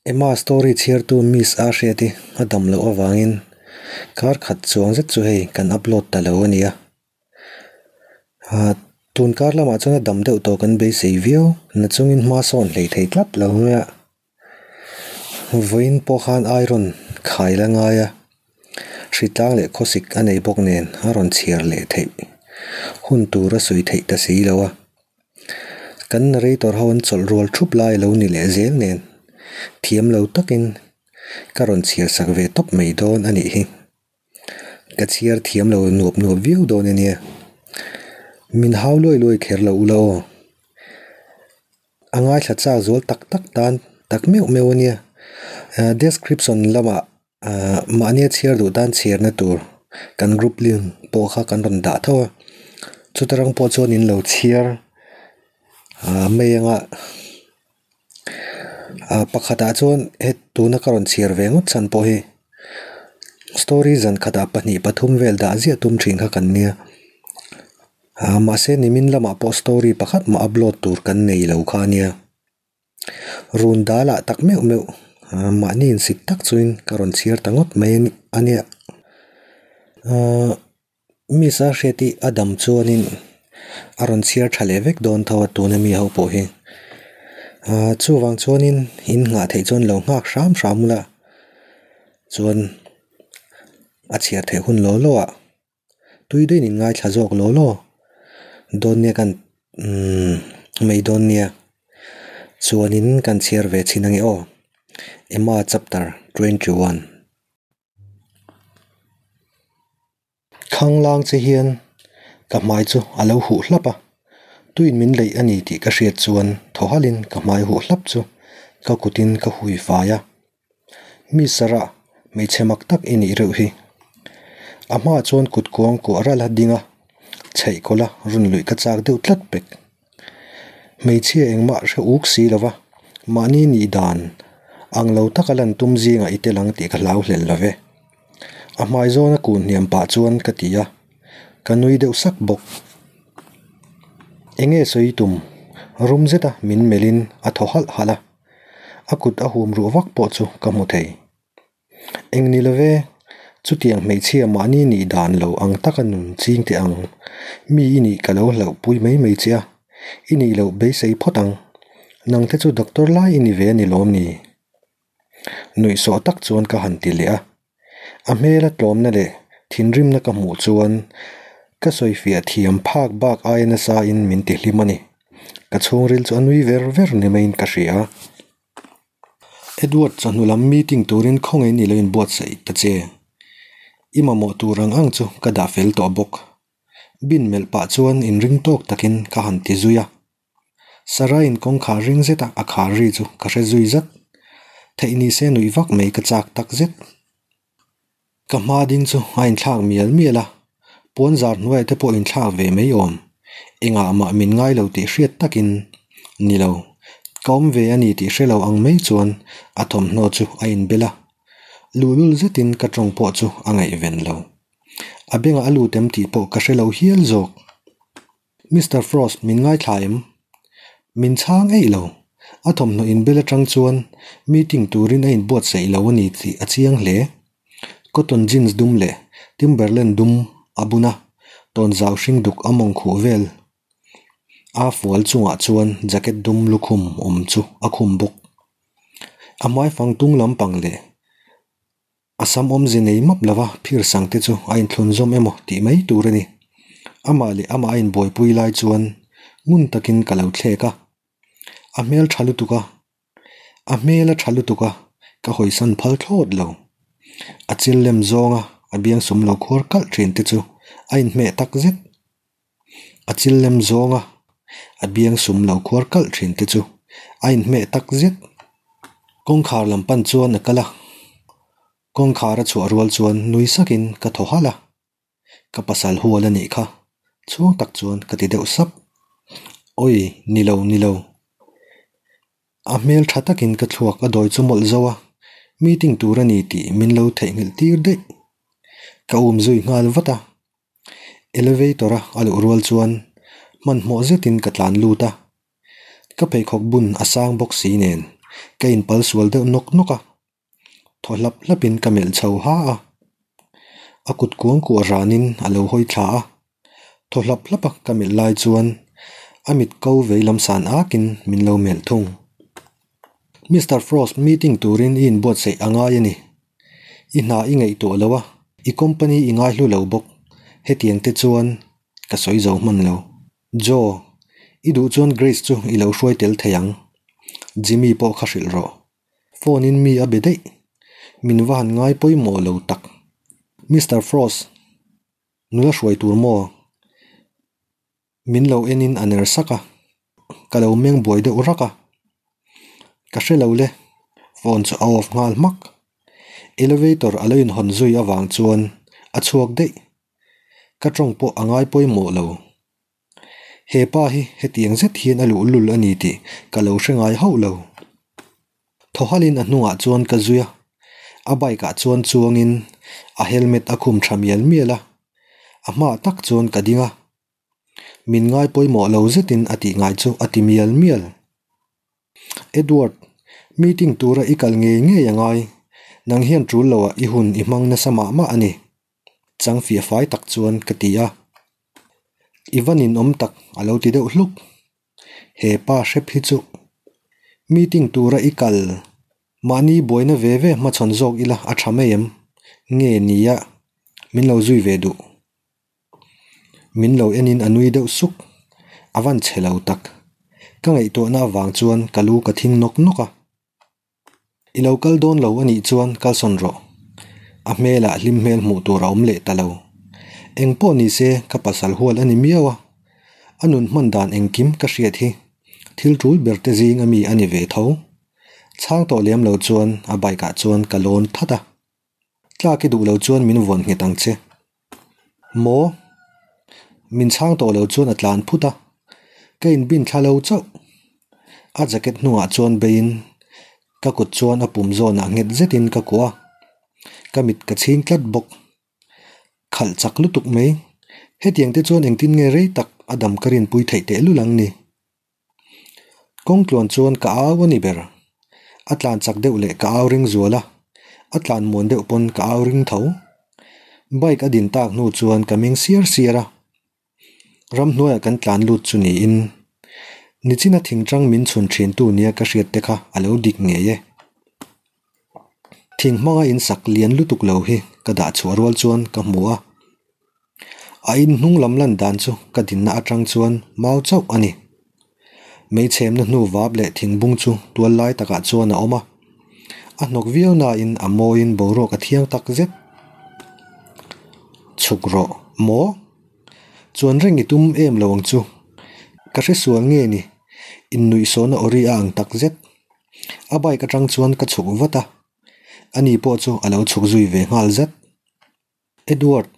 Emma story chhiartu Miss A hriat hi a dam loh avangin kar khat chuang zet chu hei kan upload ta lo a nia. Ah tun kar lamah chuan a dam deuh tawh kan beisei viau na chungin hma sawn hlei thei tlat lo mai a. Vawiin pawh khan iron khai la ngai a, hritlang leh khawsik a nei bawk nen a rawn chhiar leh theih hun tur a sawi theih ta si lo a. Kan narrator ho an chawlh rual thup lai a lo ni leh zel nen thiam lo takin ka rawn chhiar sak ve tawp mai dawn a nih hi. Ka chhiar thiam lo nuap nuap viau dawn a nia. Min hau luai luai kher lo ula aw. A ngaithla chak zual tak tak tan tak meuh meuh a nia. Description lamah mahnia chhiar duh tan chhiarna tur kan group link pawh kha kan rawn dah tho a. Chuta rang pawh chuan in lo chhiar mai anga pakhatah chuan he tuna ka rawn chhiar ve ngawt chhan pawh hi story zan khatah pahnih pathum vel dah ziah tum thin kha kan nia. Ah mahse nimin lamah pawh story pakhat mah upload tur kan nei lo kha ania. Run dalah tak meuh meuh ah mahni insik tak chuin ka rawn chhiar ta ngawt mai ania. Ah Miss a hriat hi a dam chuanin a rawn chhiar tha leh vek dawn tho a tuna mi ho pawh hi. Ah chuvang chuanin in nghah theih chuan lo nghak hram hram ula chuan a chhiar theih hun law law ah. Tui daih in ngaithla zawk law law dawn nia kan umm mai dawn nia chuanin kan chhiar ve chhin ange aw Emma chapter 21. Khanglang che hian ka hmai chu a lo huh hlap a, tuin min leih a ni tih ka hriat chuan thaw halin ka hmai huh hlap chu ka kutin ka hui fai a. Mi sarah hmeichhe mak tak i nih reuh hi. A hmaah chuan kut kuang kuah ralh a ding a, chheih kawlh a run luih ka chak deuh tlat pek. Hmeichhia engmah hre uk si lo va, mahni nih dan ang lo taka lan tum zingah i tel ang tih ka hlau hlel lo ve. A hmai zawna kun hniam pah chuan ka ti a, ka nui deuh sak bawk. Enge sawi tum? Rum zeta min melhin a thaw halh halh a. A kut a hum ruh vak pawh chu ka hmu thei. Eng ni love, chutiang hmeichhia mahni nih dan lo ang taka nun ching teh ang. Mi i nih ka lo hlauh pui mai mai che a, i nih loh beisei phawt ang. Nang te chu doctor lai i ni ve a ni lawm ni? Nuihsawh tak chuan ka han ti leh a. A hmela tlawmna leh thinrimna ka hmuh chuan ka sawifiah thiam phak bak aia nasa in min ti hlim a ni. Ka chhungril chu a nui ver ver ni maiin ka hria. Edward chawhnu lam meeting turin khawngaih ni lo inbuatsaih ta che. I mamawh tur ang ang chu ka dah fel tawh bawk. Bin melh pah chuan inring tawk takin ka han ti zui a. Sarah-in kawngkhar ring zeta a khar ri chu ka hre zui zat. Theih ni se nuih vak mai ka chak tak zet. Ka hma ding chu a inthlak mial mial a, puan zar hnuaiah te pawh inthlak ve mai awm. Engah mah min ngai lo tih hriat takin ni lo. Ka awm ve a ni tih hre lo ang mai chuan a thawmhnaw chu a inbel a. Luhlul zetin ka tawng pawh chu a ngaihven lo. A bengah a lut em tih pawh ka hre lo hial zawk. Mister Frost, min ngaithla em? Min chhang eih lo. A thawmhnaw inbel atang chuan meeting turin a inbuatsaih lo a ni tih a chiang hle. Cotton jeans dum leh Timberland dum a bun a, tawnzau hring duk a mawng khuh vel a fual chungah chuan jacket dum lukhum awm chu a khum bawk. A hmaifang tung lampang leh A sam awmze nei map lova phir sang te chu a inthlun zawm emaw tih mai tur a ni. Amah leh amah a inbuaipui lai chuan ngun takin ka lo thlek a. A hmel tha lutuk a, a hmel a tha lutuk a, ka hawisan phal thlawt lo. A chil lem zawnga a biangsum lo khuar kalh thin te chu a inhmeh tak zet. A chil lem zawnga a biangsum lo khuar kalh thin te chu a inhmeh tak zet. Kawngkhar lam pan chuan a kal a, kawngkhar a chhuah rual chuan nui sakin ka thaw halh a, ka pasal hual a nih kha chhuang tak chuan ka ti deuh sap. Awi ni lo ni lo. A hmel tha takin ka thluak a dawi chu mawlh zo a, meeting tur a ni tih min lo theihnghilh tir daih. Ka um zui nghal vat a. Elevator a a luh rual chuan hmanhmawh zetin ka tlan lut a, ka pheikhawk bun a sang bawk si nen Ka inpal sual deuh nawk nawk a. Thaw hlap hlapin ka melh chho ha a. A kut kuang kuah ranin a lo hawi thla a. Thaw hlap hlapa ka melh lai chuan a mit ko vei lam san akin min lo melh thung. Mister Frost meeting turin i inbuatsaih a ngai a ni. I hna i ngaihtuah lo a, i company i ngaihlu lo bawk. Hetiang te chuan ka sawi zo hman lo. Joe, i duh chuan Grace chu i lo hruai tel thei ang. Jimmy pawh kha hrilh rawh. Phone in mi a be daih. Min va han ngai pawimawh lo tak. Mister Frost, nula hruai tur maw? Min lo en in a ner sak a. Ka lo meng buai deuh rak a. Ka hre lo le. Phone chu a off nghal hmak. Elevator a lo inhawn zui avang chuan a chhuak daih. Ka tawng pawh a ngai pawimawh lo. He pa hi hetiang zet hian a luhlul a ni tih ka lo hre ngai hauh lo. Thaw halin a hnungah chuan ka zui a, a bike ah chuan chuangin a helmet a khum tha mial mial a, a hmaah tak chuan ka ding a. Min ngai pawimawh lo zetin a tih ngai chu a ti mial mial. Edward, meeting tura i kal ngei ngei a ngai, nang hian tul loah i hun i hmang nasa mah mah a ni. Chang fiah fai tak chuan ka ti a. I va ninawm tak a lo ti deuh hluk. He pa hrep hi chu meeting tura i kal mahni buaina ve ve hmachhawn zawk ila a tha mai em? Nge nia min lo zui ve duh. Min lo enin a nui deuh suk. A van chhe lo tak. Ka ngaihtuahna avang chuan ka lu ka thing nawk nawk a. I lo kal dawn lo a nih chuan kalsawn rawh. A hmelah hlim hmel hmuh tur a awm leh ta lo. Eng pawh ni se ka pasal hual a ni miau a. A nun hman dan engkim ka hriat hi thil tul ber te zing a mi a ni ve tho. Chhang tawh lem lo chuan a bike ah chuan ka lawn that a. Tlak i duh lo chuan min vuan nghet ang che. Maw? Min chhang tawh lo chuan a tlan phut a, ka inbin thla lo chauh. A jacket hnungah chuan beiin ka kut chuan a pum zawnah nghet zetin ka kuah a, ka mit ka chhing tlat bawk. Khalh chak lutuk mai. Hetiang te chuan engtin nge rei tak a dam ka rinpui theih tehlul ang ni? Kawng tluan chuan ka au a ni ber. A tlan chak deuh leh ka au ring zual a, a tlan muan deuh pawn ka au ring tho. Bike a din tak hnu chuan ka meng siar siar a. Ramhnuaiah kan tlan lut chu niin nichina thingtang min chhun thintu nia ka hriat te kha a lo dik ngei e. Thing hmanga insak lian lutuk lo hi ka dah chhuah rual chuan ka hmu a. A in hnung lam lan dan chu ka dinna atang chuan mau chauh a ni. Meichhemna hnu vap leh thingbung chu tual lai takah chuan a awm a. A hnawk viau nain a mawiin boruak a thiang tak zet. Chhuk rawh maw? Chuan reng i tum em lo ang chu. Ka hresual nge ni? Innuihsawhna awri a ang tak zet. A bike atang chuan ka chhuk vat a. Ani pawh chu a lo chhuk zui ve nghal zet. Edward,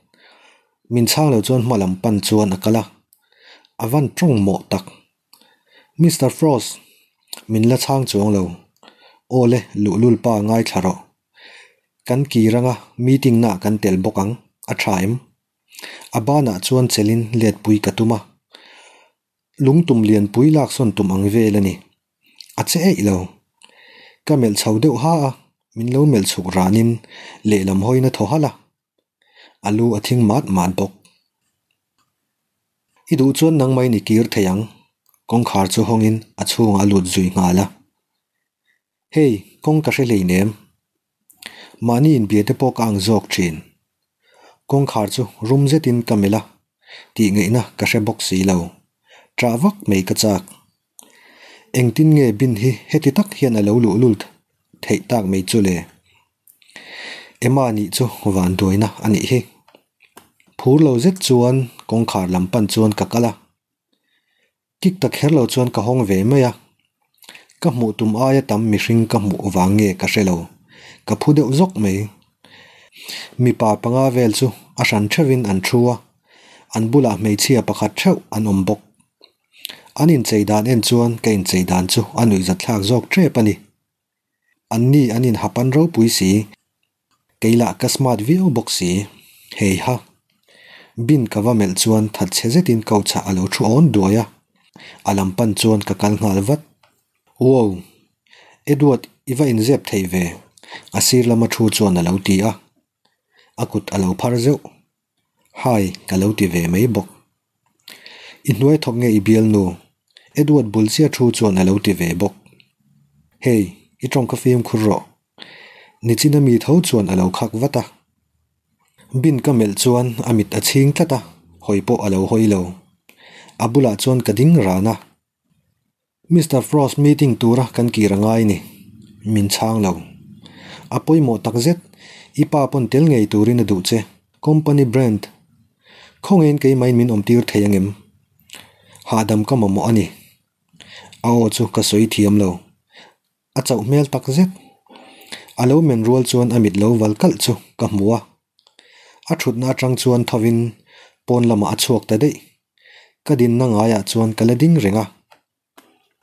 min chhang lo chuan hma lam pan chuan a kal a, a van tawng mawh tak. Mister Frost, min la chhang chuang lo. Aw le, luhlul pa ngaithla rawh. Kan kir anga meeting naah kan tel bawk ang, a tha em? A banah chuan chelin letpui ka tum a. Lungtum lianpui laksawn tum ang vel a ni. A che eih lo. Ka melh chho deuh ha a, min lo melh chhuk ranin lehlam hawiin a thaw halh a. A lu a thing mat mat bawk. I duh chuan nangmah in i kir thei ang. Kawngkhar chu hawngin a chhungah a lut zui nghal a. Hei, kawng ka hre hleinem. Mahni inbia te pawh ka ang zawk thin. Kawngkhar chu rum zetin ka melh a, tih ngaihna ka hre bawk si lo. Ṭah vak mai ka chak. Engtin nge bin hi heti tak hian a lo luhlul theih tak mai chu le? Emma nih chu vanduaina a nih hi. Phur lo zet chuan kawngkhar lam pan chuan ka kal a. Kik ta kher lo chuan ka hawng ve mai a, ka hmuh tum aia tam mihring ka hmuh vang nge ka hre lo, ka phu deuh zawk mai. Mipa panga vel chu a hran theuhin an thu a, an bulah hmeichhia pakhat theuh an awm bawk. An inchei dan en chuan ka inchei dan chu a nuihzatthlak zawk tep a ni. Anni an inhapan ropui si. Kei lah ka smart viau bawk si. Hei ha. Bin ka va melh chuan that chhe zetin couch ah a lo thu awn duai a. A lam pan chuan ka kal nghal vat. Wow! Edward, i va inzep thei ve, a sir lama thu chuan a lo ti a. A kut a lo phar zeuh. Hi, ka lo ti ve mai bawk. I hnuai thawk nge i bialnu? Edward bul chiah thu chuan a lo ti ve bawk. Hey, i tawng kha fimkhur rawh. Nichina mi tho chuan a lo khak vat a. Bin ka melh chuan a mit a chhing tlat a, hawi pawh a lo hawi lo. A bulah chuan ka ding ran a. Mister Frost meeting tura kan kir a ngai ni. Min chhang lo. A pawimawh tak zet, i pa pawn tel ngei turin a duh che. Company brand. Khawngaiin keimahin min awmtir thei angem? Hahdam ka mamawh a ni. A aw chu ka sawi thiam lo. A chauh hmel tak zet. A lo men rual chuan a mit lo val kalh chu ka hmu a. A thutna atang chuan thovin pawn lamah a chhuak ta daih. Ka dinna ngaiah chuan ka la ding reng a.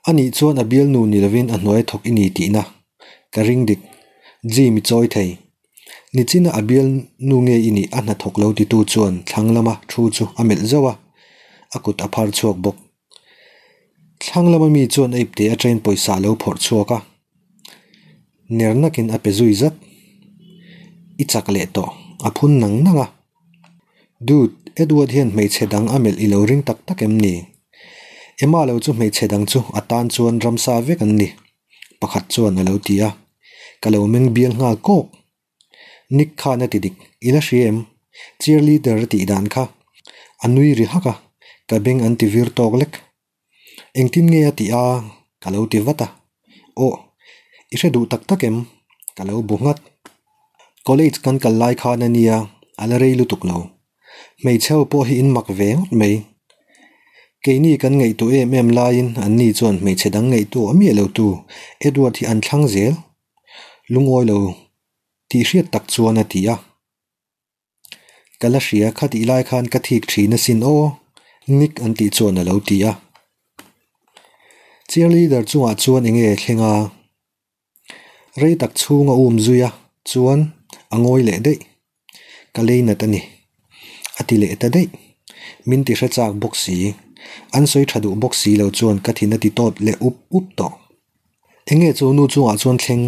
Anih chuan a bialnu ni lovin a hnuai thawk i ni tihna ka ring dik. Gym i chawi thei. Nichina a bialnu nge i nih a hnathawk lo titu chuan thlang lama thu chu a melh zauh a, a kut a phar chhuak bawk. Thlang lama mi chuan a ipte atangin pawisa a lo phawrh chhuak a, ner nakin a pe zui zat. I chak leh tawh, a phun nang nang a. Dude, Edward hian hmeichhe dang a melh i lo ring tak tak em ni? Emma lo chu hmeichhe dang chu a tan chuan ramsa vek an ni, pakhat chuan a lo ti a. Ka lo meng bial nghal kawk. Nick khan a ti dik, I la hria em? Cheerleader a tih dan kha. A nui ri hak a, ka beng an ti vir tawk lek. Engtin nge a tih a? Ka lo ti vat a. Aw, i hre duh tak tak em? Ka lo bu nghat. College kan kal lai khan a nia, a la rei lutuk lo. Hmeichhe ho pawh hi in mak ve ngawt mai. Keini kan ngaihtuah em em laiin anni chuan hmeichhe dang ngaihtuah miah lo tu Edward hi an thlang zel. Lungawi lo tih hriat tak chuan a ti a. Ka la hria kha tih lai khan ka thik thin asin aw, Nick an tih chuan a lo ti a. Cheerleader chungah chuan eng nge thleng a? Rei tak chhung a um zui a, chuan a ngawi leh daih. Ka lei nat a ni. A ti leh ta daih. Min ti hre chak bawk si. An sawi tha duh bawk si lo chuan ka thin a ti tawt leh up up tawh. Eng nge chu nu chungah chuan thleng?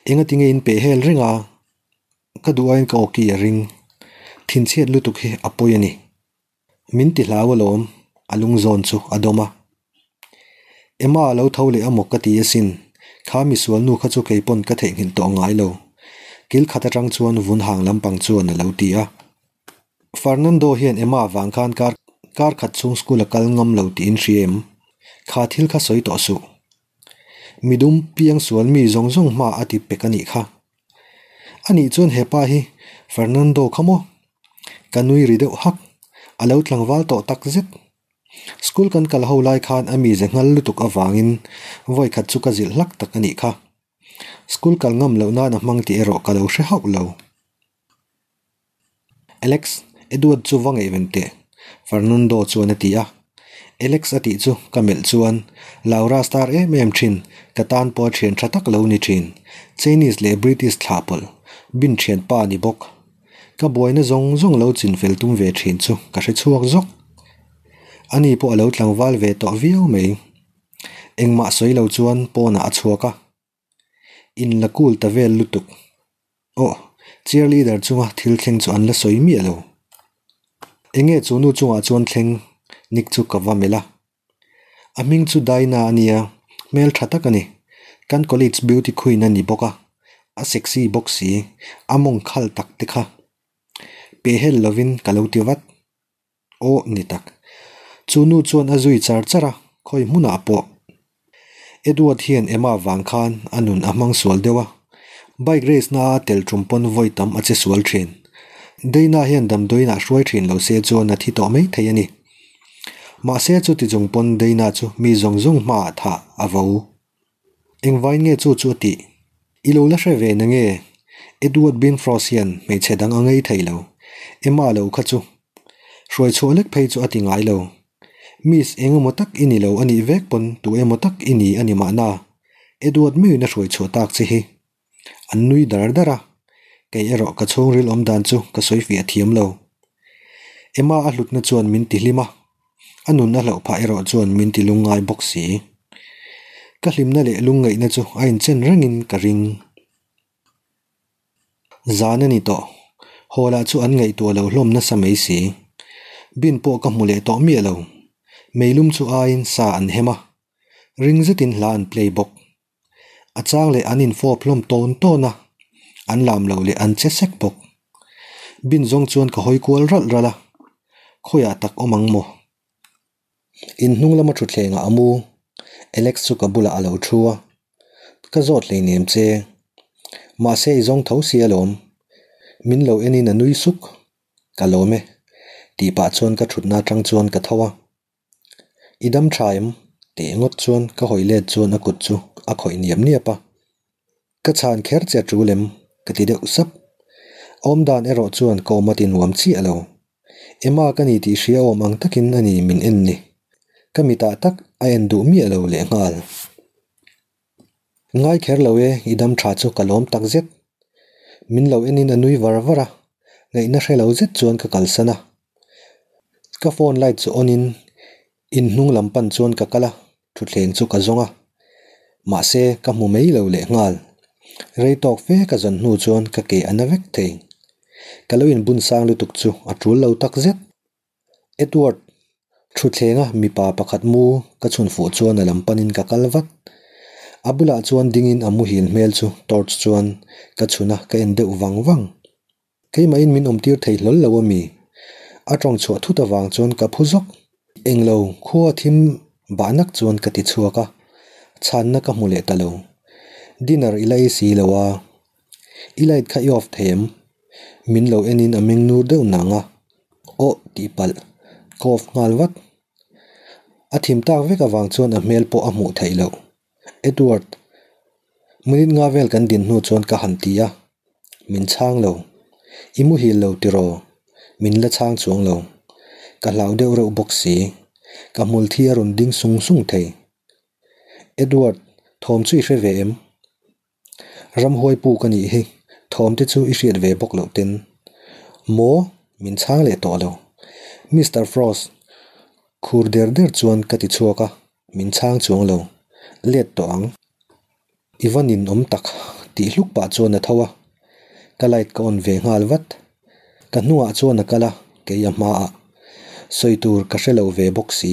Engati nge in peh hel reng a? Ka duh aiin ka awki a ring. Thinchhiat lutuk hi a pawi a ni. Min ti hlau alawm, a lung zawn chu a dawm a. Emma a lo tho leh amaw ka ti asin, kha misual nu kha chu kei pawn ka theihnghilh tawh ngai lo. Kil khat atang chuan vun hang lampang chuan a lo ti a. Fernando hian Emma vang khan kar kar khat chhung school a kal ngam lo tiin hria em? Kha thil kha sawi tawh suh. Midum piang sual mi zawng zawng hma a ti pek a nih kha. Anih chuan hepa hi Fernando kha maw? Ka nui ri deuh hak. A lo tlangval tawh tak zet. School kan kal ho lai khan a mize nghal lutuk avangin vawi khat chu ka zilh hlak tak a nih kha. School kal ngam loh nan a hmang tih erawh ka lo hre hauh lo. Alex, Edward chu va ngaihven teh, Fernando chuan a ti a. Alex a tih chu ka melh chuan Laura star em em thin, ka tan pawh a thian tha tak lo ni thin. Chinese leh British thlah pawlh, bin thianpa a ni bawk. Ka buaina zawng zawng lo chinfel tum ve thin chu ka hre chhuak zawk. Ani pawh a lo tlangval ve tawh viau mai. Engmah sawi lo chuan pawnah a chhuak a. In la cool ta vel lutuk. Aw, cheerleader chunga thil thleng chu an la sawi miah lo. Enge chu nu chungah chuan thleng Nick chu ka va melh a. A hming chu Daina a nia, hmel tha tak a ni. Kan college beauty queen a ni bawk a, a sexy bawk si, a mawng khal tak te kha. Pehhel lovin ka lo ti vat. Aw ni tak. Chu nu chuan a zui char char a, khawi hmunah pawh. Edward hian Emma vang khan a nun a hmang sual deuh a, bike race na a tel tum pawn vawi tam a che sual thin. Dana hian damdawiin ah hruai thin lo se chuan a thi tawh mai thei a ni. Mahse chuti chung pawn Dana chu mi zawng zawng hmaah thah a vo. Engvain nge chu chu a tih? I lo la hre ve na nge? Edward Binfrost hian hmeichhe dang a ngei thei lo. Emma lo kha chu. Hruai chhuah lek phei chu a ti ngai lo. Miss eng emaw tak i ni lo a nih vek pawn tu emaw tak i ni a ni mahna. Edward meuhin a hruai chhuah tak che hi. An nui dar dar a, kei erawh ka chhungril awm dan chu ka sawi fiah thiam lo. Emma a hlutna chuan min ti hlim a, a nun a hlauh phah erawh chuan min ti lungngai bawk si. Ka hlimna leh lungngaihna chu a inchen rengin ka ring. Zan a ni tawh. Haw lah chu an ngaihtuah lo hlawm nasa mai si. Bin pawh ka hmu leh tawh miah lo. Meilum chu aiin sa an hem a. Ring zetin hla an play bawk. A chang leh an infawp hlawm tawn tawn a, an lam lo leh an che sek bawk. Bin zawng chuan ka hawi kual ralh ralh a, khawiah tak awm ang maw? In hnung lama thutthlengah a mu, Alex chu ka bulah a lo thu a, ka zawt hleinem che. Mahse i zawng tho si alawm, min lo enin a nui suk, ka lawm e, tih pah chuan ka thutna atang chuan ka tho a. I dam tha em? tih ngawt chuan ka hawi let chuan a kut chu a khawih niap niap a. Ka chhan kher che a tul em? ka ti deuh sap. A awmdan erawh chuan ka awm a ti nuam chiah lo. Emma ka ni tih hria awm ang takin a ni min en ni. Ka mitah tak a en duh miah lo lehnghal. Ngai kher lo e, i dam tha chu ka lawm tak zet. Min lo enin a nui var var a, ngaihna hre lo zet chuan ka kalsan a. Ka phone light chu on in in hnung lam pan chuan ka kal a, thutthleng chu ka zawng a. Mahse ka hmu mai lo lehnghal. Rei tawk fe ka zawn hnu chuan ka ke a na vek thei. Ka lo inbun sang lutuk chu a tul lo tak zet. Edward, Thutthlenga mipa pakhat mu ka chhun fuh chuan a lam panin ka kal vat. A bulah chuan dingin a muhil hmel chu torch chuan ka chhun a, ka en deuh vang vang. Keimahin min awmtir thei hlawl lo a mi? A tawng chhuah thut avang chuan ka phu zawk. Englo, khua thim bahnak chuan ka ti chhuak a, chhanna ka hmu leh ta lo. Dinner i la ei si lo a, i light kha i off thei em? Min lo enin a meng nur deuh nang a. Aw tih palh ka off nghal vat. A thim tak vek avang chuan a hmel pawh a hmuh theih loh. Edward, minute nga vel kan din hnu chuan ka han ti a, min chhang lo. I muhil lo tiraw? Min la chhang chuang lo. Ka hlau deuh reuh bawk si. Ka hmul thi a rawn ding sung sung thei. Edward, thawm chu i hre ve em? Ramhuai pu ka nih hi, thawm te chu i hriat ve bawk loh ten. Maw? Min chhang leh tawh lo. Mister Frost, khur der der chuan ka ti chhuak a, min chhang chuang lo. Let tawh ang. I va ninawm tak, tih hluk pah chuan a tho a. Ka light ka on ve nghal vat. Ka hnungah chuan a kal a, kei a hmaah. Sawi tur ka hre lo ve bawk si.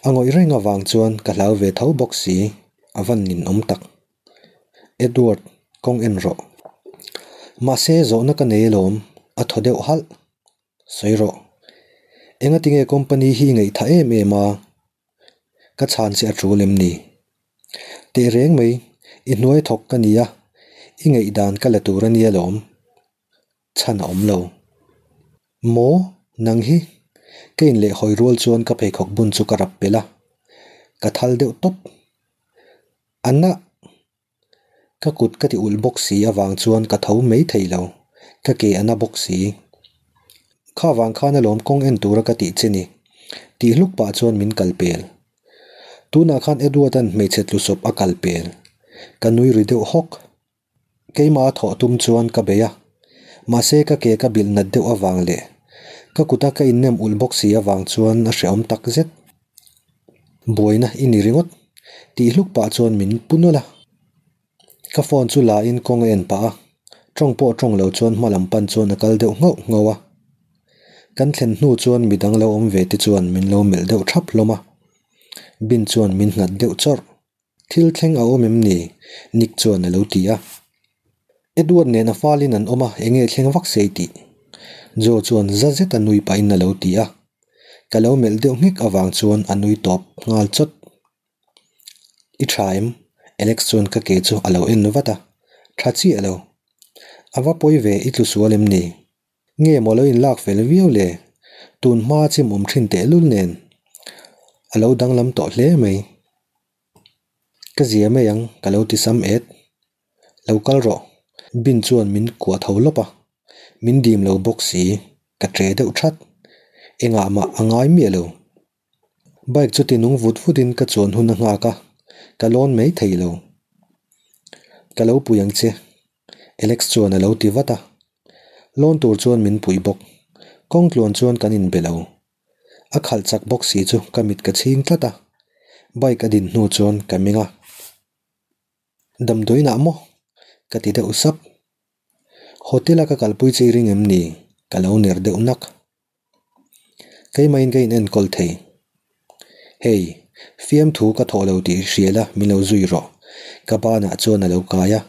A ngawih reng avang chuan ka hlau ve tho bawk si. A van ninawm tak. Edward, kawng en rawh. Mahse, zawhna ka nei alawm, a thaw deuh halh. Sawi rawh. Engatinge company hi i ngaihtha em em a? Ka chhan che a tul em ni? Teh reng mai, i hnuai thawk ka nia, i ngaihdan ka la tur a nia lawm. Chhan a awm lo. Maw? Nang hi? Ka inleh hawi rual chuan ka pheikhawk bun chu ka rap pel a, ka thal deuh tawp. A nah! Ka kut ka ti ulh bawk si avang chuan ka tho mai thei lo, ka ke a na bawk si. Kha vang khan alawm kawng en tura ka tih che ni, tih hluk pah chuan min kal pel. Tunah khan Edward-a'n hmeichhe tlusawp a kal pel. Ka nui ri deuh hawk. Keimah a thawh tum chuan ka bei a, mahse ka ke ka bilh nat deuh avang leh ka kuta ka innem ulh bawk si avang chuan a hrehawm tak zet. Buaina i ni ringawt tih hluk pah chuan min pu nawlh a. Ka phone chu la in kawng a en pah a, tawng pawh tawng lo chuan hma lam pan chuan a kal deuh nghauh nghauh a. Kan thlen hnu chuan midang lo awm ve te chuan min lo melh deuh thap hlawm a, Bin chuan min nghat deuh chawrh. Thil thleng a awm em ni? Nick chuan a lo ti a. Edward nen a falin an awm a, enge thleng vak sei tih? Joe chuan za zet a nui pahin a lo ti a. Ka lo melh deuh nghek avang chuan a nui tawp nghal chawt. I tha em? Alex chuan ka ke chu a lo en vat a. Tha chiah lo. A va pawi ve i tlu sual em ni? Nge maw lo inlak fel viau le? Tun hma chim awm thin tehlul nen a lo danglam tawh hle mai. Ka zia mai ang ka lo ti sam et. Lo kal rawh. Bin chuan min kuah tho lawp a. Min dim lo bawk si. Ka tre deuh that. Engah mah a ngai miah lo. Bike chu ti nung vut vutin ka chuan hun a nghak a, ka lawn mai thei lo. Ka lo pui ang che, Alex chuan a lo ti vat a. Lawn tur chuan min pui bawk. Kawng tluan chuan kan inbe lo. A khalh chak bawk si chu ka mit ka chhing tlat a. Bike a din hnu chuan ka meng a. Damdawiinah maw? Ka ti deuh sap. Hotel a ka kalpui che i ring em ni? Ka lo ner deuh nak. Keimahin ka in enkawl thei. Hei, fiamthu ka thawh lo tih hria la min lo zui rawh. Ka banah chuan a lo kai a.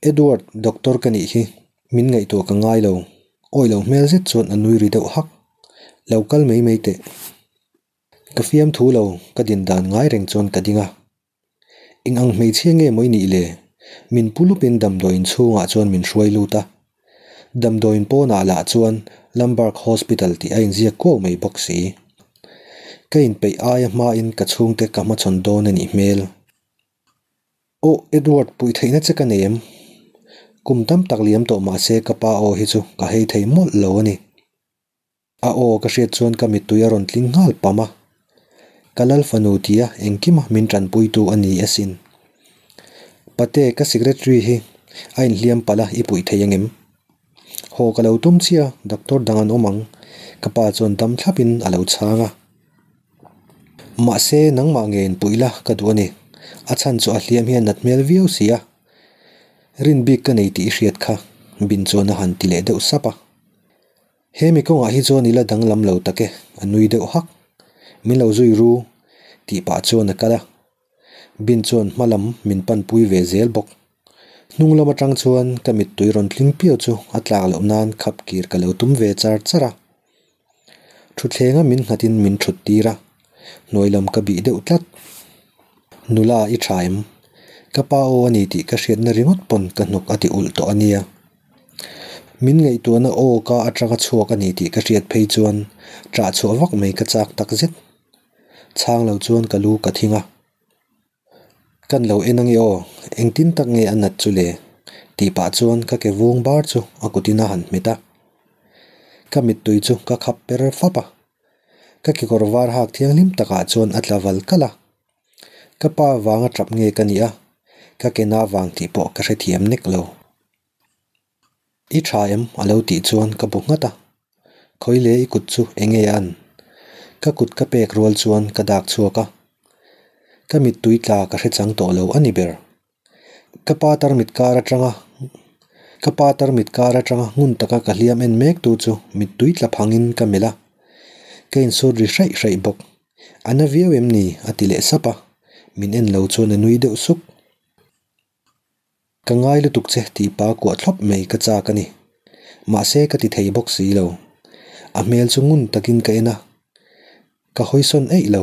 Edward, doctor ka nih hi, min ngaihtuah ka ngai lo. Awi lo hmel zet chuan a nui ri deuh hak. Lo kal mai mai teh. Ka fiamthu lo, ka din dan ngai reng chuan ka ding a. Eng ang hmeichhia nge maw i nih le? Min pu lupin damdawiin chhungah chuan min hruai lut a. Damdawiin pawnah lah chuan Lamberg Hospital tih a inziak kuau mai bawk si. Ka inpeih aia hmain ka chhungte ka hmachhawn dawn a nih hmel. Aw Edward puih theihna che ka nei em? Kum tam tak liam tawh mahse ka pa aw hi chu ka hei thei mawlh lo a ni. A aw ka hriat chuan ka mittui a rawn tling nghal pam a. Ka lal fanu tia engkima min tanpuitu a ni asin. Pate ka secretary hi a inhliam palh a i puih thei angem? Haw ka lo tum chiah a, doctor dang an awm ang. Ka pa chuan dam thlapin a lo chhang a. Mahse nangmah nge inpuih la ka duh a ni. A chhan chu a hliam hian nat hmel viau si a. Rin bik ka nei tih i hriat kha Bin chuan a han ti leh deuh sap a. He mi kawngah hi chuan i la danglam lo tak e, a nui deuh hak. Min lo zui ru, tih pah chuan a kal a. Bin chuan hma lam min panpui ve zel bawk. Hnung lam atang chuan ka mittui rawn tling piau chu a tlak loh nan khap kir ka lo tum ve char char a. Thuthlenga min nghatin min thut tir a, hnuai lam ka bih deuh tlat. Nula i tha em? Ka pa aw a ni tih ka hriatna ringawt pawn ka hnuk a ti ulh tawh a nia. Min ngaihtuahna aw ka atanga chhuak a ni tih ka hriat phei chuan ṭah chhuah vak mai ka chak tak zet. Chhang lo chuan ka lu ka thing a. Kan lo en ange aw, engtin tak nge a nat chu le? Tih pah chuan ka ke vung bar chu a kutin a han hmet a. Ka mittui chu ka khap per fap a. Ka kekawr var hak thianghlim takah chuan a tla val kalh a. Ka pa vanga tap nge ka nih a, ka ke na vang tih pawh ka hrethiam nek lo. I tha em? A lo tih chuan ka bu nghat a. Khawi le i kut chu eng nge an? Ka kut ka pek rual chuan ka dak chhuak a. Ka mittui tla ka hre chang tawh lo a ni ber. Ka pa tarmit kar atanga Ka pa tarmit kar atanga ngun taka ka hliam en mek tu chu mittui tla phangin ka melh a. Ka insut ri hraih hraih bawk. A na viau em ni? A ti leh sap a. Min en lo chuan a nui deuh suk. Ka ngai lutuk che tih pa kuah thlawp mai ka chak a ni. Mahse ka ti thei bawk si lo. A hmel chu ngun takin ka en a. Ka hawisawn eih lo.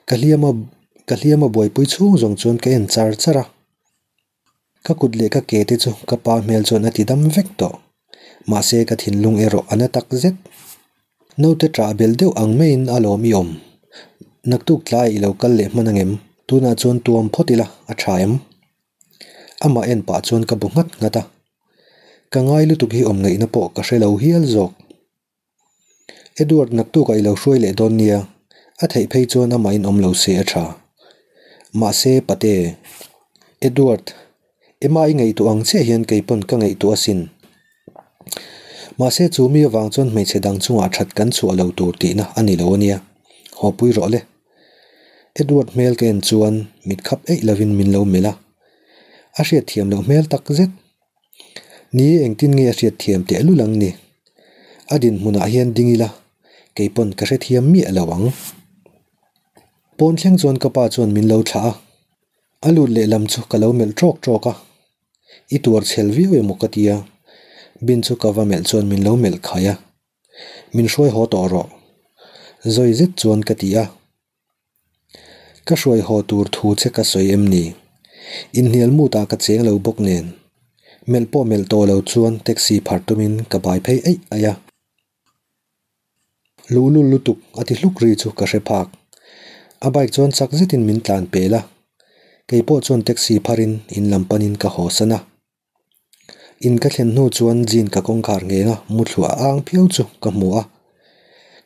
Ka hliam a ka hliam a buaipui chhung zawng chuan ka en char char a. Ka kut leh ka ke te chu ka pa hmel chuan a ti dam vek tawh. Mahse ka thinlung erawh a na tak zet. Naute ṭah belh deuh ang maiin a lawm i awm. Naktuk tlai i lo kal leh hman angem? Tunah chuan tuam phawt ila a ṭha em? Amah en pah chuan ka bu nghat nghat a. Ka ngai lutuk hi awm ngaihna pawh ka hre lo hial zawk. Edward naktukah i lo hruai leh dawn nia, a theih phei chuan amahin awm lo se a ṭha. Mahse pate, Edward, Emma i ngaihtuah ang chiah hian kei pawn ka ngaihtuah asin. Mahse chu mi avang chuan hmeichhe dang chungah that kan chhuah lo tur tihna a ni lo ania. Haw pui rawh le. Edward hmel ka en chuan mit khap eih lovin min lo melh a. A hriat thiam loh hmel tak zet. Ni engtin nge a hriat thiam teh lul ang ni. A dinhmunah hian ding ila kei pawn ka hrethiam miah lo ang. Pawn thleng chuan ka pa chuan min lo thlah a. A lut lehlam chu ka lo melh tawk tawk a, i tuar chhel viau emaw ka tia, bin chu ka va melh chuan min lo melh khai a, min hruai haw tawh rawh. Zawi zet chuan ka ti a, ka hruai haw tur thu che ka sawi em ni? Inhnial mutah ka cheng lo bawk nen, melh pawh melh tawh lo chuan taxi phar tumin ka bai phei aih aih a. Luhlul lutuk a ti hluk ri chu ka hre phak. A bike chuan chak zetin min tlan pel a, kei pawh chuan taxi pharin in lam panin ka haw san a. In ka thlen hnu chuan jean ka kawngkhar ngheng a muthlu a ang phiau chu ka hmu a,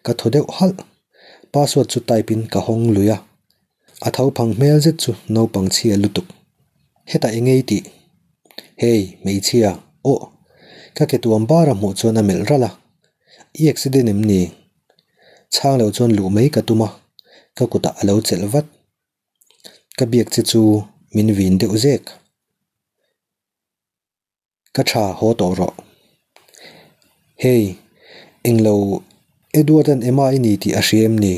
ka thaw deuh halh. Password chu type in ka hawng lui a, a tho phang hmel zet chu naupang chhia lutuk. Hetah eng ngei tih? Hey, hmeichhia, aw. Ka ke tuam bar a hmuh chuan a melh ralh a. I accident em ni? Chhang lo chuan luh mai ka tum a, ka kutah a lo chelh vat. Ka biak che chu min vin deuh zek. Ka tha haw tawh rawh. Hey, englo Edward-a'n Emma i ni tih a hria em ni?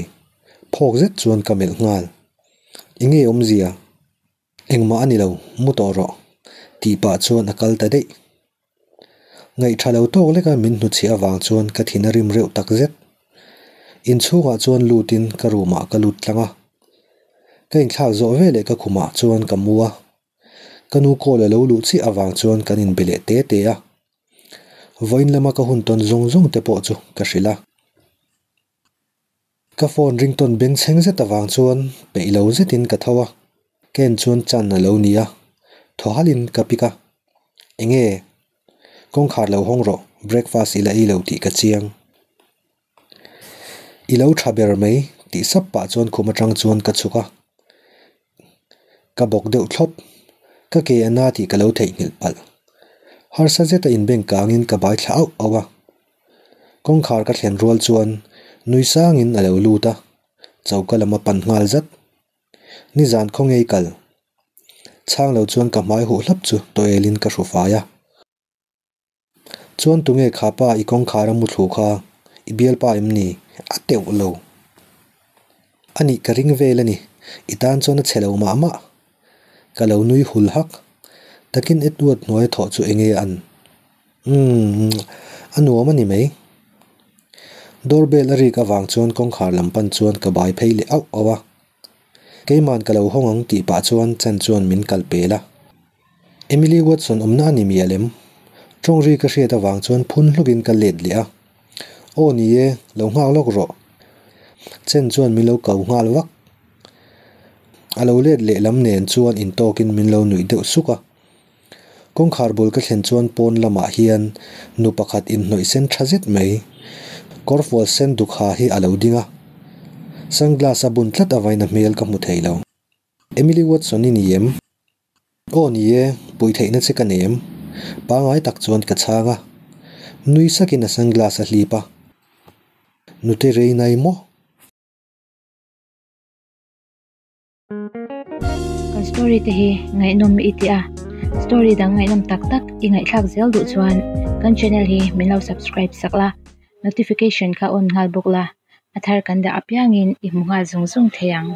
Phawk zet chuan ka melh nghal. Enge awmzia? Engmah a ni lo, mu tawh rawh, tih pah chuan a kal ta daih. Ngaihtha lo tawk leka min hnuchhiah avang chuan ka thin a rim reuh tak zet. Inchhungah chuan lutin ka room ah ka lut tlang a. Ka inthlak zawh veleh ka khumah chuan ka mu a. Ka nu call a lo luh chiah avang chuan kan inbe leh te te a. Vawiin lama ka hun tawn zawng zawng te pawh chu ka hrilh a. Ka phone ringtone bengchheng zet avang chuan peih lo zetin ka tho a, ka en chuan chan a lo ni a, thaw halhin ka pick a. Enge? Kawngkhar lo hawng rawh, breakfast i la ei lo tih ka chiang. I lo tha ber mai tih sap pah chuan khum atang chuan ka chhuk a. Ka bawk deuh thlawp. Ka ke a na tih ka lo theihnghilh palh. Harsa zeta inbeng kangin ka bai thla auh auh a. Kawngkhar ka thlen rual chuan nui sangin a lo lut a, choka lam a pan nghal zat. Nizan khaw ngei kal. Chhang lo chuan ka hmai huh hlap chu tawelin ka hru fai a. Chuan tunge kha pa i kawngkhar a muthlu kha i bialpa em ni? A teuh lo. A nih ka ring vel a ni, i tan chuan a chhe lo mah mah. Ka lo nui hul hak. Takin Edward hnuai a thawh chu enge an? Umm, a nuam a ni mai. Door bell a rik avang chuan kawngkhar lam pan chuan ka bai phei leh auh auh a. Keiman ka lo hawng ang tih pah chuan Chan chuan min kal pel a. Emily Watson awmna a ni mial em? Tawng ri ka hriat avang chuan phun hlukin ka let leh a. Aw ni e, lo nghak lawk rawh. Chen chuan min lo ko nghal vak. A lo let leh lam nen chuan intawkin min lo nuih deuh suk a. Kawngkhar bul ka thlen chuan pawn lamah hian nu pakhat inhnawih sen tha zet mai, kawrfual sen duk ha hi a lo ding a. Sunglass a bun tlat avain a hmel ka hmu thei lo. Emily Watson i ni em? Aw ni e, puih theihna che ka nei em? Pangai tak chuan ka chhang a. Nui sakin a sunglass a hlip a. Nute rei nai maw? Kan story te hi ngaihnawm i ti a, story dang ngaihnawm tak tak i ngaihthlak zel duh chuan kan channel hi min lo subscribe sak la, notification kha on nghal bawk la, a thar kan dah apiangin i hmu nghal zung zung thei ang.